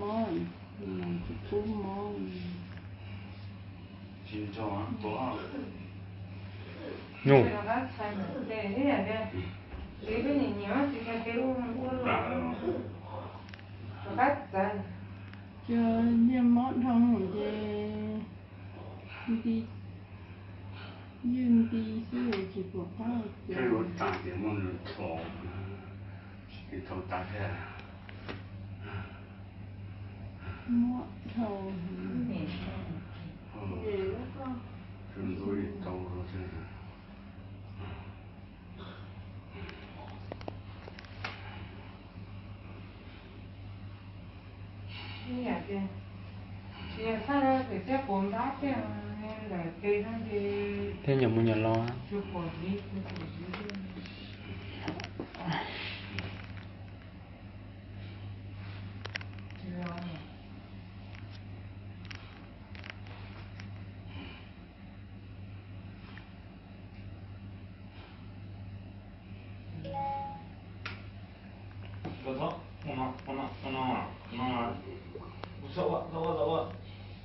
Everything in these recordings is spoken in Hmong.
Mob, tsis pub mob. Nug. Cov niag mob dhau ces nti, ywj nti xwb tsis pom qab. Mob dhau. Thiab nyuam mus nyuam los.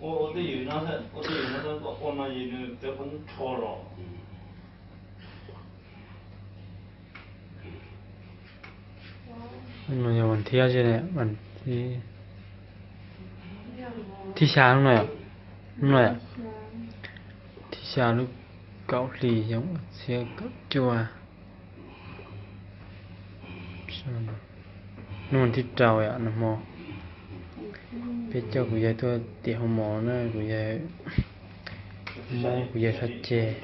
Ua tej yam no, ua tej yam no ua no ces nws tej qhov nrho los. No yog vas thib, thib xya lub no, lub no, thib xya lub kaum hli xyoo ob txhiab kaum cuaj. Hnub thib rau yom, nag hmo peb coj kuv yawg tuaj tiam hauv mov na, kuv yawg mob, kuv yawg tso ceg.